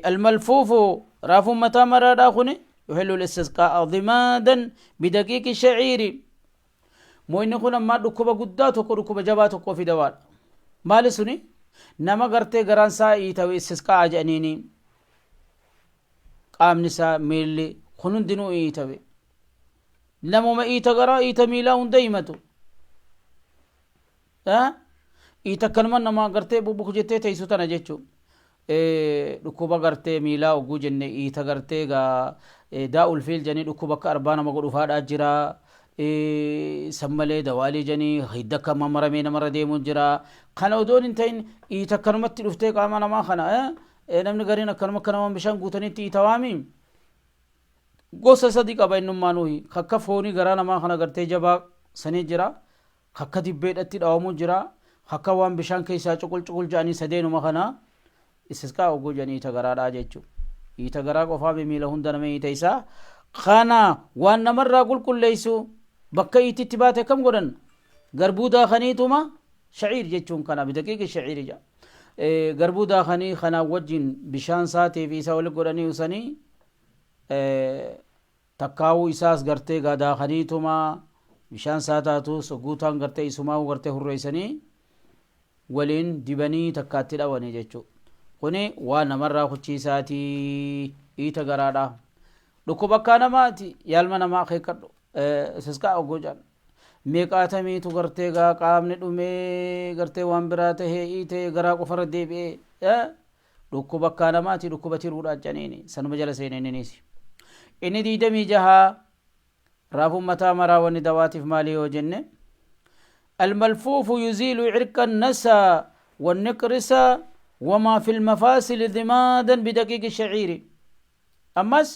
almalfuufu raafuun mataa maraadhaa kuni yuhillu listisqaa'a dhimaadan bidaqiiqi shaciiri. Moo inni kun ammaa dhukkuba guddaa tokko, dhukkuba jabaa tokkoo fi dawaadha. Maali suni? Nama gartee garaan isaa iitawe istisqaa'a jedhaniini, qaamni isaa miilli kun hundinuu iitawe. Namuma iita garaa, iita miilaa hunda himatu. Iita akkanuma nama gartee bubbuku jettee teessu tana jechuun. Dhukkuba gartee miilaa ogguu jenne, iita gartee gaa daa'ul fiil jedhanii dhukkuba akka arbaa nama godhu faadhaa jira. San malee dawaalii jedhanii hidda akka mamaramee namarra deemuu jira. Kana odoon hin ta'in iita akkanumatti dhuftee qaama namaa kana namni gariin akkanuma akka nama bishaan guutanitti iita waami. Gosa sadi qaba innummaa nuyi. Akka foonii garaa namaa kana gartee jabaa sanii jira. Akka dibbeedhatti dhawamuu jira. Akka waan bishaan keessaa cuqul cuqul jedhanii sadeenuma kana istisqaa ogguu jedhanii iita garaadhaa jechuudha. Iita garaa qofaa miila hunda nama iita isaa. Kana waan namarraa qulqulleessu bakka iititti baate akkam godhan? Garbuu daakaniituma, shaciir jechuun kana bidaqiiqi shaciiri jedha. Garbuu daakanii kanaa wajjin bishaan saatii fi isa walitti godhanii usanii, takkaawuu isaas gartee gaa daakaniituma bishaan isaa taatus guutaan gartee isumaa gartee hurreessanii waliin dibanii takkaatti dhawanii jechuudha. Kuni waan namarraa kuchiisaatii iita garaadha. Dhukkuba akkaa namaati yaalma namaa akeekkadhu. Istisqaa ogguu jedhan. Meeqaatamiitu gartee gaa qaamni dhumee gartee waan biraa tahee iitee garaa qofarra deebi'ee dhukkuba akkaa namaati, dhukkuba tiruudhaan caniini sanuma jala seeneeniniis. Inni 26 raafuun mataa maraa wanni dawaatiif maali yoo jenne, الملفوف يزيل عرق النسا والنقرس وما في المفاصل ضمادا بدقيق الشعير. أمس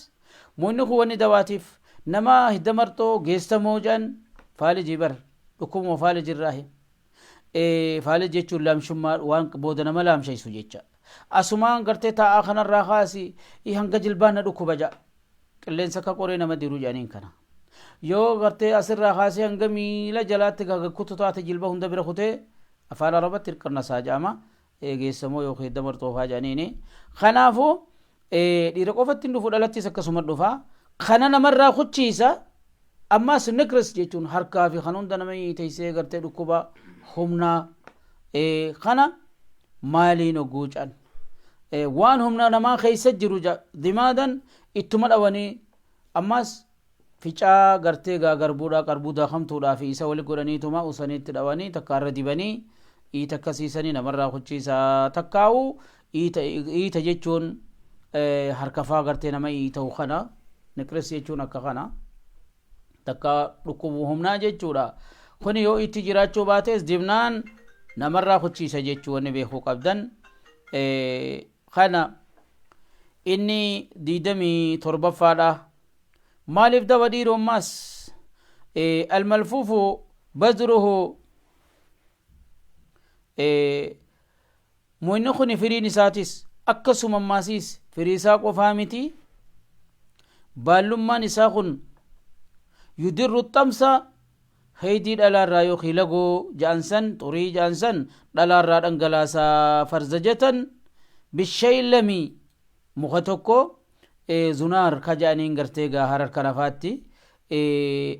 موني هو دواتف نما هدمرتو جيستمو جان فالجي بر dhukkubuma faaliji irraahi. Faaliji jechuun laamshummaa waan booda nama laamshaysu jecha. Asumaan gartee taa'aa kanarraa kaasi hanga jilbaan na dhukkuba ja'a. Qilleensa akka qoree nama diru jedhaniin kana. Yoo gartee asirraa kaasee hanga miila jalaatti gagakkutu taate, jilba hunda bira kutee, afaan Arabatti hirqannasaa jedhama. Geessamoo yookiin damartoofaa jedhaniini. Kanaafuu dhiira qofatti hin dhufu, dhalattis akkasuma dhufa. Kana namarraa kuchiisa. Ammas nikris jechuun harkaa fi kan hunda nama teessee gartee dhukkuba humnaa kana maaliin hogguu can waan humna namaa keessa jiru dimaadan ittuma dhawanii, ammas ficaa gartee gaa garbuudhaa, qarbuu daakamtuudhaa fi isa wali godhaniituma usaniitti dhawanii takka irra dibanii iita akkasiisanii namarraa kuchiisaa. Takkaa'u iita jechuun harkafaa gartee nama iita'u kana niqris jechuun akka kana takka dhukkubu humnaa jechuudha. Kuni yoo itti jiraachuu baates dibnaan namarraa kuchiisa jechuu wanni beekuu qabdan. Kana inni 27ffaadha. Maaliif dawa dhiirommaas? Almalfuufu bazruhu, muyni kuni firiin isaatis akkasuma ammaasiis firii isaa qofaa miti, baallummaan isaa kun yudirru xamsa, heydii dhalaarraa yookiin lagoo ja'ansan, xurii ja'ansan dhalaarraa dhangalaasaa. Farzajatan bishaylami, muka tokko zunaar ka ja'aniin gartee gaa Harar kana faatti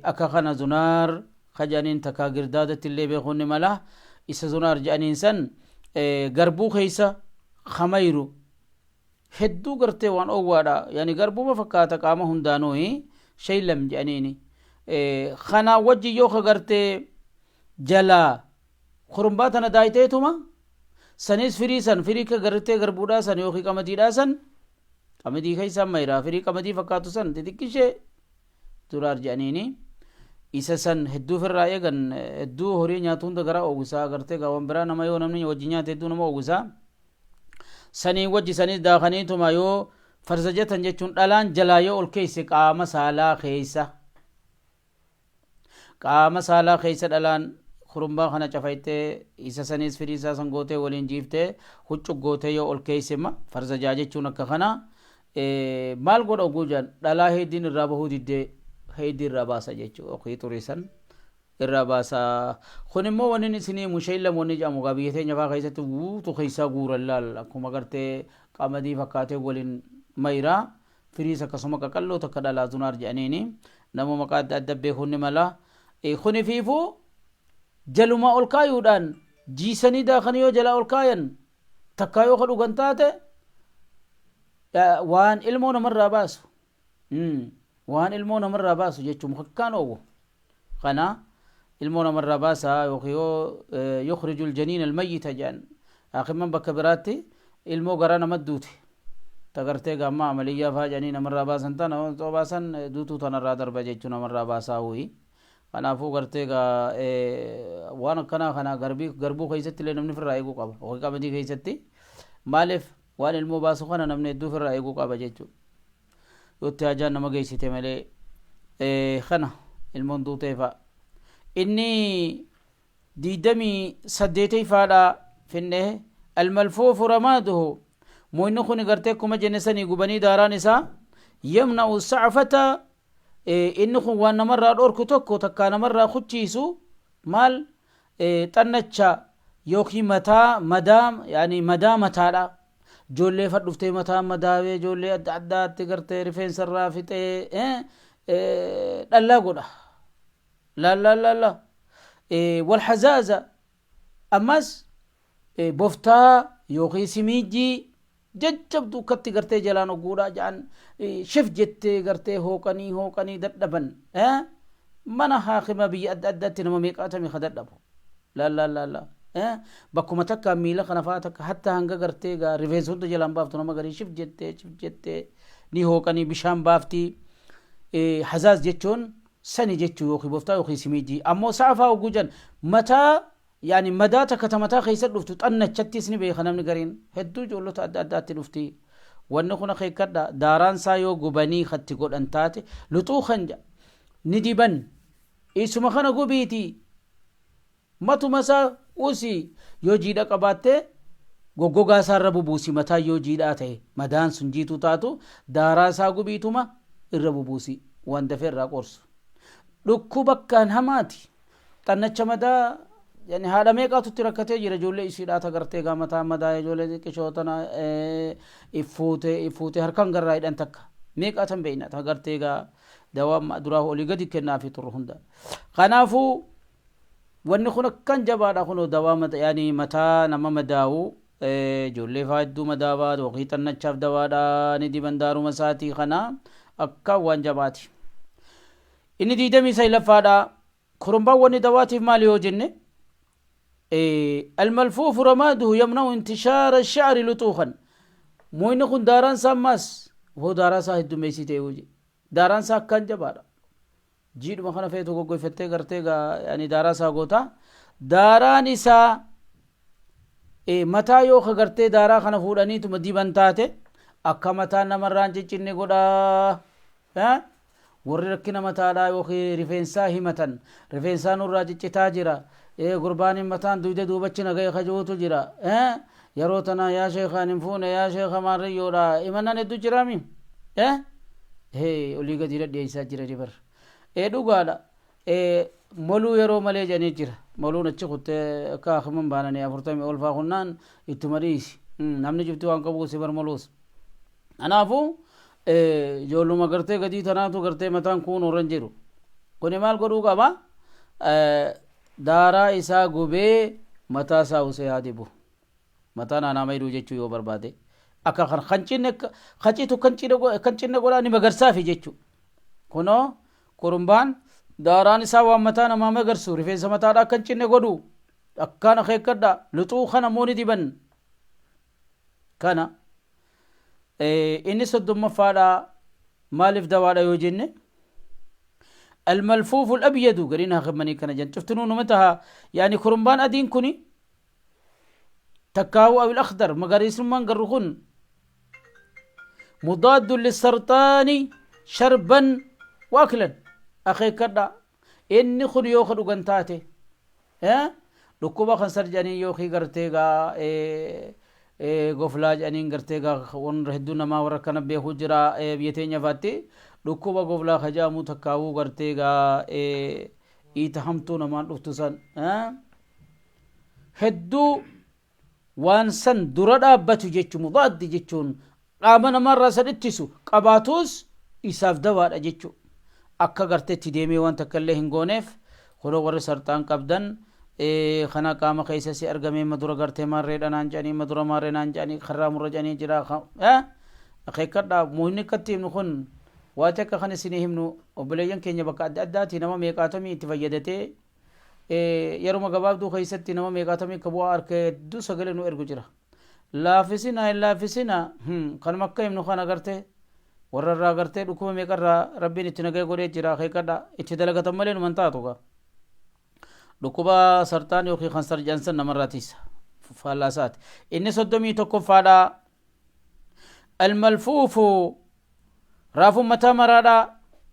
akka kana zunaar ka ja'aniin, takka girdaadatti illee beekuun ni mala. Isa zunaar ja'aniin san garbuu keessa kamayru hedduu gartee waan oowwaadha, yani garbuma fakkaata qaama hundaanuu, shaylam jedhaniini. Kanaa wajji yoo ka gartee jalaa kurumbaa tana daayiteetuma sanis firii san, firii ka gartee garbuudhaa san yookiin qamadiidhaa san, qamadii keessa mayraa firii qamadii fakkaatu san xixiqqishee duraar jedhaniini, isa san hedduu ofirraa eegan. Hedduu horii nyaatu hunda garaa oowwisaa gartee gaawwan biraa nama yoo namni wajji nyaate hedduu nama oowwisaa. Sanii wajji sanis daakaniituma yoo farzajatan jechuun dhalaan jalaa yoo ol keesse qaama saalaa keessa, qaama saalaa keessa dhalaan kurumbaa kana cafaytee isa sanis firii isaa san gootee waliin jiiftee huccu gootee yoo ol keesse ma farzajaa jechuun akka kana maal godha oguu jedhan, dhalaa heeddiin irraa bahuu diddee heeddii irraa baasa jechuu yookiin xurii san irraa baasa. Kun immoo wanni isinii mushaylam wanni jedhamu gaa biyya teenya faa keessatti guutuu keessaa guuran laal, akkuma gartee qamadii fakkaatee waliin mayraa firiis akkasuma qaqalloo takka dhalaa zunaar jedhaniini, nama maqaa adda adda beekuun ni mala. Kuni fiifuu jalumaa ol kaayuudhaan jiisanii daakanii yoo jalaa ol kaayan takkaa yoo ka dhugan taate waan ilmoo namarraa baasu, waan ilmoo namarraa baasu jechuun akkaan oowwu kana ilmoo namarraa baasa yookiin yoo yukhriju aljaniin almayyita jedhan hakiman bakka biraatti ilmoo garaa nama duute tagartee gaamma amaliyyaa faa jedhanii namarraa baasan tana yoo baasan duutuu tanarraa darba jechuu namarraa baasaa wuyi. Kanaafuu gartee gaa waan akkanaa kana garbii garbuu keessatti illee namni ofirraa eeguu qaba yookiin qamadii keessatti. Maaliif? Waan ilmoo baasu kana namni hedduu ofirraa eeguu qaba jechuudha. Yoo itti hajaan nama geessite malee kana ilmoon duutee fa'a. Inni 28ffaadha finne. Almalfuufu ramaaduhu, muyni kun gartee akkuma jenne sanii gubanii daaraan isaa yamna'u sacfata. Inni kun waan namarraa dhorku tokko takkaa namarraa kuchiisu maal? Xannacha yookiin mataa madaa, yani madaa mataadha. Ijoollee fadhuftee mataa madaawee ijoollee adda addaatti gartee rifeensa irraa fixee dhallaa godha. Laal laal laal laal. Walhazaaza, ammas boftaa yookiin simiijii jajjabdu akkatti gartee jalaan ogguudhaa ja'an shif jettee gartee hooqanii hooqanii dadhaban. Mana haakima biyya adda addaatti nama meeqaatami ka dadhabu. Laal laal laal laal. Bakkuma takka miila kana fa'aa takka hatta hanga gartee gaa rifeensa hunda jalaan baaftu nama garii shif jettee shif jettee ni hooqanii bishaan baafti. Hazaaz jechuun sani jechuu yookiin boftaa yookiin simiijii. Ammoo sa'afaa hogguu jedhan mataa, yaani madaa takka ta mataa keessa dhuftu xannachattis ni beeka namni gariin, hedduu ijoollota adda addaatti dhufti. Wanni kun akeekkadha, daaraan isaa yoo gubanii katti godhan taate luxuu kan ni diban. Isuma kana gubiiti matuma isaa usi, yoo jiidha qabaatte goggogaa isaa irra bubuusi. Mataa yoo jiidhaa ta'e, madaan sun jiituu taatu, daaraa isaa gubiituma irra bubuusi, waan dafee irraa qorsu dhukkuba akkaan hamaati. Xannacha madaa yani haadha meeqaatu itti rakkatee jira ijoollee isiidhaa ta gartee gaa mataa madaa ijoollee xiqqishoo tana iffuute iffuute harkaan garraa hidhan takka meeqaa tan beeyna ta gartee gaa dawaa duraa olii gadi kennaafi turre hunda. Kanaafuu wanni kun akkan jabaadha. Kunoo dawaa yani mataa nama madaawu, ijoollee faa hedduu madaawaa yookiin xannachaaf dawaadha, ni diban daaruma isaatii kana, akkaan waan jabaati. Inni 29ffaadha. Kurumbaan wanni dawaatiif maali yoo jenne, almalfuufu ramaaduhu yamna'u intishaara sha'ri luxuukan. Muyni kun daaraan isaa ammaas hoo daaraa isaa heddummeessii ta'e hojii daaraan isaa akkaan jabaadha. Jiidhuma kana feetu goggoyfattee gartee yani daaraa isaa goota. Daaraan isaa mataa yoo ka gartee daaraa kana fuudhaniituma diban taate akka mataan namarraa hin ciccinne godhaa. Warri rakkina mataadhaa yookiin rifeensaa himatan, rifeensaa nurraa ciccitaa jira, gurbaan mataan duyda duubachi nagaya kajuutu jira, yeroo tana yaa sheekaan hin fuune, yaa sheeka maarriyyoodha, himannaan hedduu jiraami, olii gadi dhadhiyeessaa jira bar. Dhugaadha, moluu yeroo malee jedhanii jira. Moluun achi kuttee akka akiman baananii 40 ol faa kunnaan ittuma dhiisi, namni cufti waan qabu si bar moluus. Kanaafuu ijoolluma gartee gadii tanaatu gartee mataan kuun irra hin jiru kuni maal godhuu qaba? Daaraa isaa gubee mataa isaa usee haa dibu, mataa naanaa mayduu jechuu yoo barbaade, akka kan kan cinne kacitu kan cinne godhaa ni magarsaafi jechuu. Kunoo kurumbaan daaraan isaa waan mataa namaa magarsu, rifeensa mataadhaa kan cinne godhu akkaan akeekkadha. Luxuu kana moo ni diban. Kana inni 30ffaadha. Maaliif dawaadha yoo jenne, الملفوف الأبيض قرينها خمني كان جن شفتنو نمتها، يعني كرمبان أدين كوني تكاو أو الأخضر مقاريس من قرخون مضاد للسرطان شربا وأكلا. أخي كدا إني خن يوخد وقنتاتي ها dhukkuba kansar jedhanii yookiin gartee gaa goflaa jedhaniin gartee gaa warra hedduu namaa warra kana beekuu jira. Biyya teenya faatti dhukkuba goflaa kajaamuu takkaawuu gartee gaa iita hamtuu namaan dhuftu san hedduu waan san dura dhaabbatu jechuun, mudaaddi jechuun qaama namarraa san ittisu qabaatus isaaf dawaadha jechuu. Akka garteetti deemee waan takka illee hin gooneef. Kunoo warri sarxaan qabdan kana qaama keessa si argamee madura gartee maarreedha naan jedhanii, madura maarree naan jedhanii, karraa murra jedhanii jira. Akeekkadha, muhimni akkatti himnu kun waati akka kan isinii himnu obboleeyyan keenya bakka adda addaati nama meeqaatamii itti fayyadatee yeruma gabaabduu keessatti nama meeqaatamii akka bu'aa harka hedduu sagalee nu ergu jira. Laafisina hin laafisina, kanuma akka himnu kana gartee warra irraa gartee dhukkuba meeqarraa rabbiin itti nagaya godhee jira. Akeekkadha, itti dalagatan malee numan taatu gaa. Dhukkuba sarxaan yookiin kansar jedhan san namarraa tiisa, faallaa isaati. Inni 31ffaadha, الملفوف raafuun mataa maraadha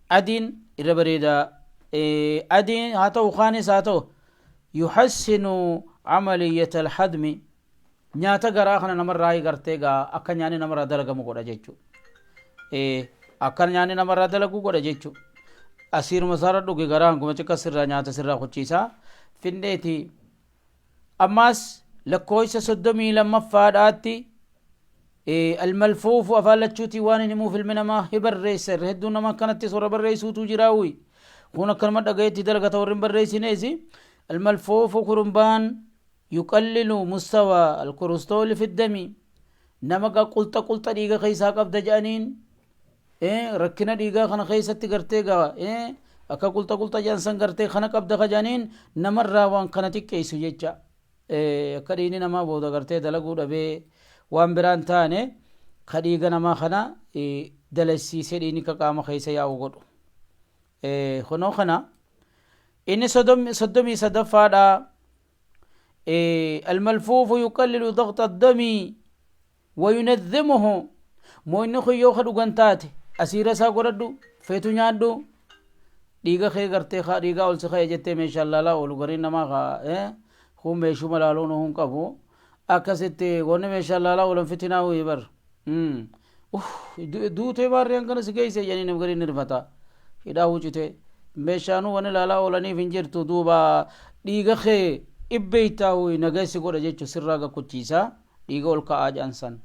adiin irra bareeda, adiin haa ta'u kaanis haa ta'u, يحسن عملية الهضم, nyaata garaa kana namarraa gartee gaa akka nyaanni namarraa dalagamu godha jechuu, akka nyaanni namarraa dalagu godha jechuu. Asiiruma isaarra dhuge garaa hanguma xiqqa sirraa nyaata sirraa kuchiisaa findeeti. Ammaas lakkoofsa 32ffaadhaatti, الملفوف afaan lachuutii waan hin himuuf ilmi namaa hi barreessa. Irra hedduu nama akkanatti warra barreessuutu jiraawwi kun akkanuma dhagayetti dalagata, warri hin barreessineesi. الملفوف kurumbaan يقلل مستوى الكوليسترول في الدم. Nama gaa qulxa qulxa dhiiga keessaa qabda jedhaniin, rakkina dhiigaa kana keessatti gartee gaa akka qulxa qulxa jedhan san gartee kana qabda ka jedhaniin namarraa waan kana xiqqeessu jecha. Akka dhiigni namaa booda gartee dalaguu dhabee waan biraan taane ka dhiiga namaa kana dalasiisee dhiigni ka qaama keessa yaa'u godhu. Kunoo kana inni 33ffaadha, الملفوف يقلل ضغط الدم وينظمه. Mo'inni kun yoo ka dhugan taate, asiira isaa godhadhu, feetu nyaadhu, dhiiga kee gartee dhiigaa ol si ka'e jettee meeshaan laalaa oolu gariin namaa ka kun meeshuma laaluun hun qabu. Akkasitti wanni meeshaan laalaa oolan fitinaa wayii bar duutee baarreen kana si geesse jedhanii nama gariin hirfata hidhaa wucite meeshaanuu wanni laalaa oolaniif hin jirtu. Duuba dhiiga kee dhibbeeytaa nageessi godha jechuun sirraa gakkuchiisa, dhiiga ol ka'aa jedhan san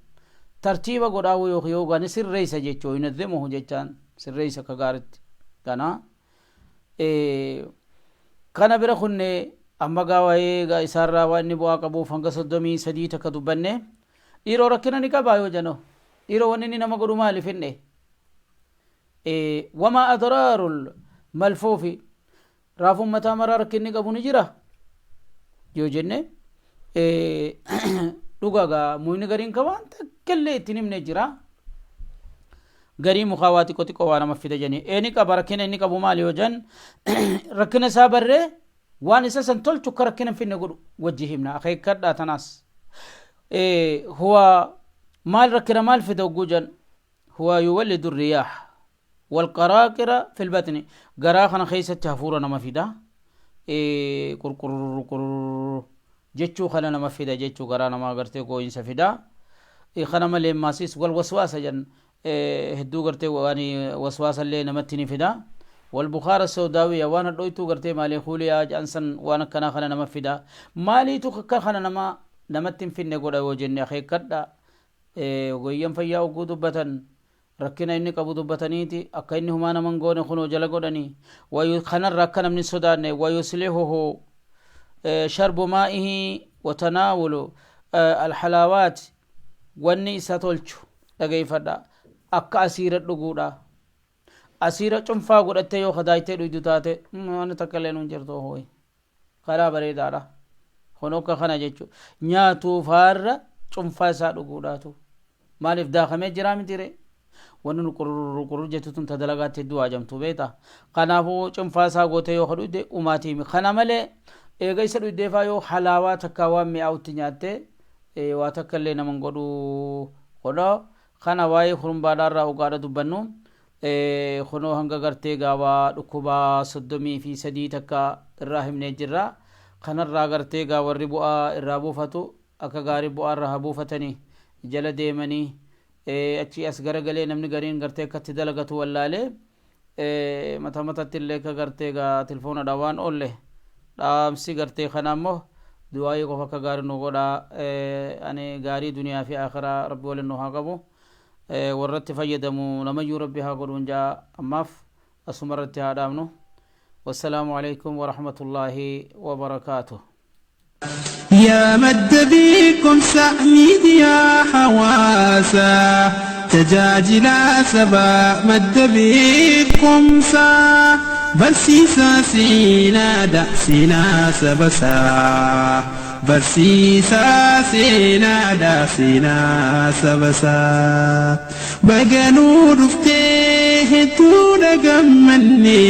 tartiiba godhaa yookiin yookaan sirreessa jechuu, ينظمه jechaan sirreessa akka gaaritti. Kana bira kunne amma gaa waa'ee isaarraa waan inni bu'aa qabuuf hanga 33 takka dubbanne. Dhiiroo rakkina ni qabaa yoo jano, dhiiroo wanni inni nama godhu maali finne? وما أضرار الملفوف, raafuun mataa maraa rakkinni qabu ni jira yoo jenne, dhugaa gaa muyni gariin ka waan takkallee ittiin himne jira. Garii mukaa waa xiqqoo xiqqoo waa nama fida jedhanii. Ee ni qaba rakkina inni qabu maali yoo jedhan rakkina isaa barree waan isa san tolchu akka rakkina hin finne godhu wajji himna. Akeekkadhaa tanaas. Huwa maal rakkina maal fida hogguu jedhan huwa yuwallidu riyaah walqaraaqira fil batni garaa kana keessatti hafuura nama fida. Qurqurr qurr jechuu kana nama fida jechuu garaa namaa gartee gooyinsa fida. Kana malee maasis wal waswaasa jedhan hedduu gartee waan waswaasa illee namatti ni fida. Wal bukaara sawdaawiya waan hadhooytuu gartee maalee kuuliyaa jedhan san waan akkanaa kana nama fida. Maaliitu akka kana nama namatti hin finne godha yoo jenne akeekkadha. Ogeeyyan fayyaa ogguu dubbatan rakkina inni qabu dubbataniiti akka inni humaa nama hin goone kunoo jala godhanii kanarra akka namni hin sodaanne wayuslihuhu sharbu maa'ihi watanaawulu alhalaawaat wanni isa tolchu dhageeffadha akka asiira dhuguudha asiira cunfaa godhattee yoo kadaaytee dhuydu taate waan takka illee nuun jirtu hooyi karaa bareedaadha kun akka kana jechu nyaatuu faarra cunfaa isaa dhuguudhaatu maaliif daakamee jiraa mitire wanni nu qururru qurur jettu tun ta dalagaatti hedduu haajamtu beekta kanaafuu cunfaa isaa gootee yoo ka dhuyde umaatiimi kana malee eega isa dhuydeefaa yoo halaawaa takkaa waan mi'aawutti nyaatte waa takka illee naman godhuu godha kana waa'ee hurumbaadhaarraa ugaadha dubbannu Kunoo hanga gartee gaawaa dhukkubaa 33 takka irraa himnee jirra. Kanarraa gartee gaa warri bu'aa irraa buufatu akka gaarii bu'aa irraa haa buufatanii jala deemanii achii as garagalee namni gariin gartee akka itti dalagatu wallaalee mata matatti illee akka gartee gaa tilfoonadha waan oolle dhaamsi gartee kana immoo du'aayii qofa akka gaarii nu godhaa ani gaarii duniyaa fi akhiraa rabbi waliin nu haa qabu. Warra itti fayyadamu namayyuu rabbi haa godhuun jaa ammaaf asuma irratti haa dhaabnu. Wassalaamu alaikum warahmatullaahi wabarakaatuh. يا مد بكم سعيد يا حواسا تجاجلا سبا مد بكم سا برسيسا سينا دأسنا سبسا Barsiisaa seenaadha seenaa sabasaa. Baga nuu dhuftee hedduudha gammanne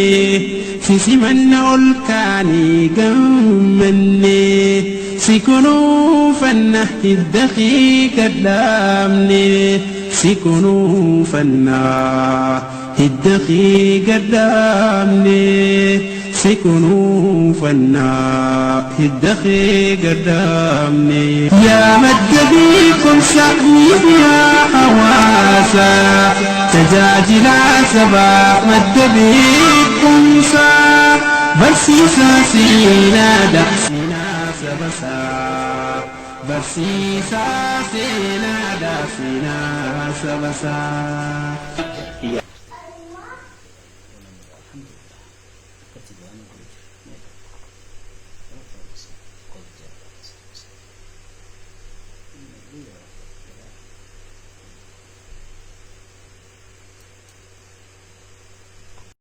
si simanna ol kaanee gammanne si kunuunfanna hidda kee gad dhaabne si kunuunfanna hidda kee gad dhaabne. Si kunuunfanna hidda kee gad dhaabne. Yaa madda beekumsa miidiyaa hawaasaa tajaajilaa sabaa madda beekumsaa barsiisaa seenaadha seenaa sabasaa barsiisaa seenaadha seenaa sabasaa.